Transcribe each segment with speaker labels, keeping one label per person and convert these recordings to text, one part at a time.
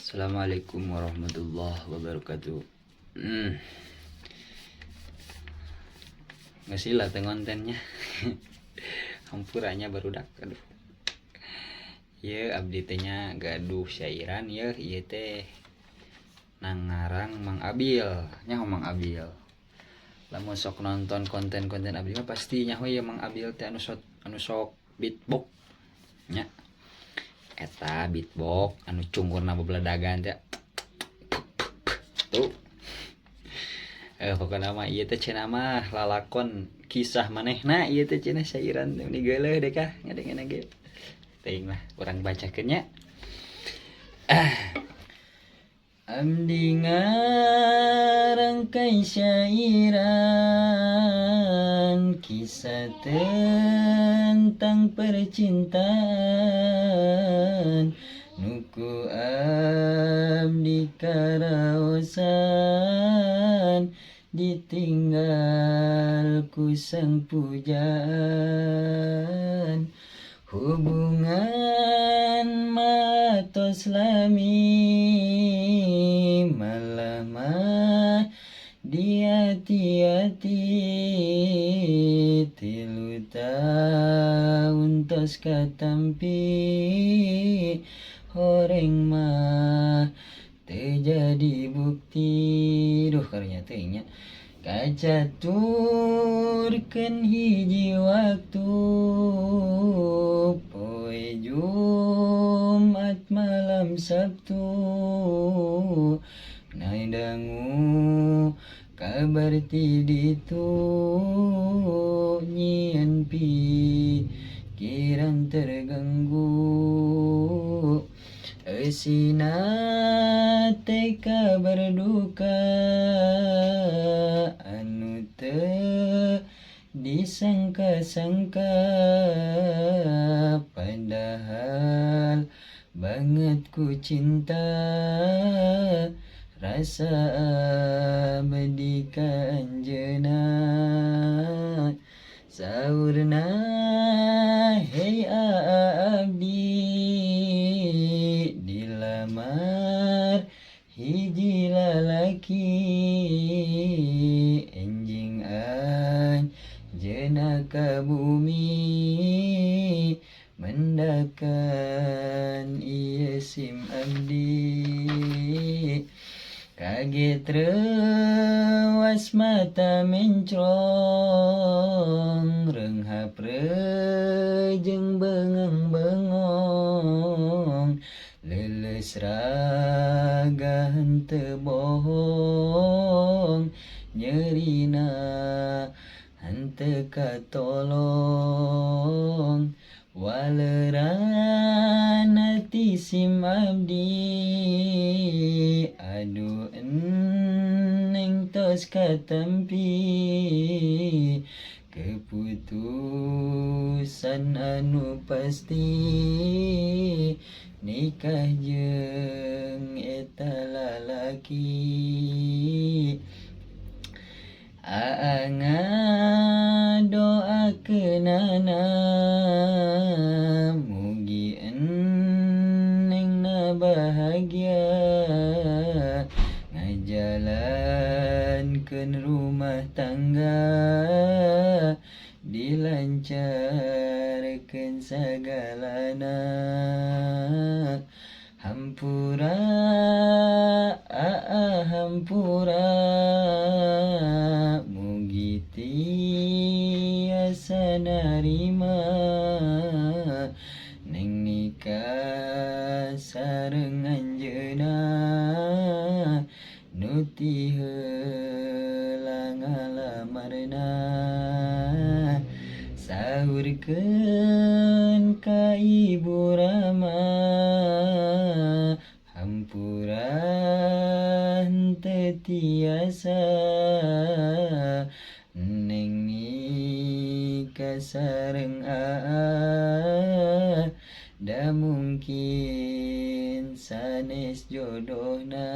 Speaker 1: Assalamualaikum warahmatullahi wabarakatuh. Nggak sih lah teh kontennya. Hampuranya barudak, aduh. Ieu abdi teh nya gaduh syairan yeuh, ieu teh ngarang Mang Abil, nyaho Mang Abil. Lamun sok nonton konten-konten abdi mah pasti nyaho ieu Mang Abil teh anu sok beatbox nya. Eta beatbox anu cungkurna bebeledagan teh. Tuh. Pokokna mah ieu teh cenah mah lalakon kisah manehna ieu teh cenah syairan teh meni geuleuh deh kah ngadengena ge. Teuing lah urang bacakeun nya. Ah. Abdi ngarangkai syairan, kisah tentang percintaan nu ku abdi karaosan, ditinggal ku sang pujaan. Hubungan mah tos lami, malah mah di hati-hati, 3 tahun tos katampi, horeng mah teu jadi bukti. Duh, karunya teuing nya. Kacaturkeun hiji waktu, poe Jumat malam Sabtu, ngadangu kabar ti ditu, nyieun pikiran terganggu. Eusina teh kabar duka anu teu disangka-sangka, padahal banget ku cinta rasa abdi ka anjeunna. Saurna, "Hei abdi dilamar hiji lalaki, enjing anjeunna ka bumi mendakan ieu SIM abdi." Kaget reuwas mata mencrong, reunghap rejeung beungang-beungong, leuleus raga henteu bohong, nyerina henteu katolong. Waleuran hati sim abdi, aduh eneng tos katampi keputusan anu pasti, nikah jeung eta lalaki. Aa ngadoakeunana, mugi enengna bahagia ngajalankeun rumah tangga, dilancarkeun sagalana. Hampura aa, hampura, mugi tiasa narima neng nikah sareng anjeunna nu ti heula ngalamarna. Saurkeun ka ibu rama, hampura henteu tiasa neng nikah sareng aa, da mungkin sanes jodohna.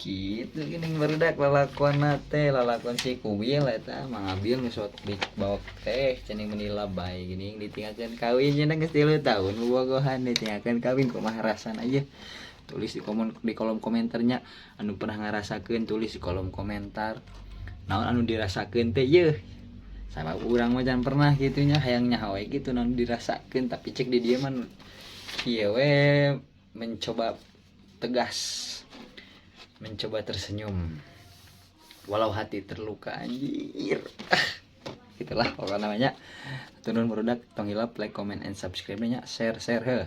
Speaker 1: Gitu. Gitu gini barudak lalakuan teh, lalakon si kubil eta Mang Abil nu sok dibawa teh cening meni lebay gini, ditinggalkeun kawin cenah geus 3 tahun bobogohan, ditinggalkeun kawin. Kumaha rasana ieu? Tulis di kolom komentarnya. Anu pernah ngarasakeun, tulis di kolom komentar naon anu dirasakeun teh yeuh. Sabab urang mah can pernah gitu nya, hayang nyaho we gitu naon dirasakeun. Tapi cek di dieu mah kieu we, mencoba tegas, mencoba tersenyum walau hati terluka. Anjir, ah, gitulah pokoknya namanya. Turun barudak, tong hilap like, comment, and subscribe nya, share share he.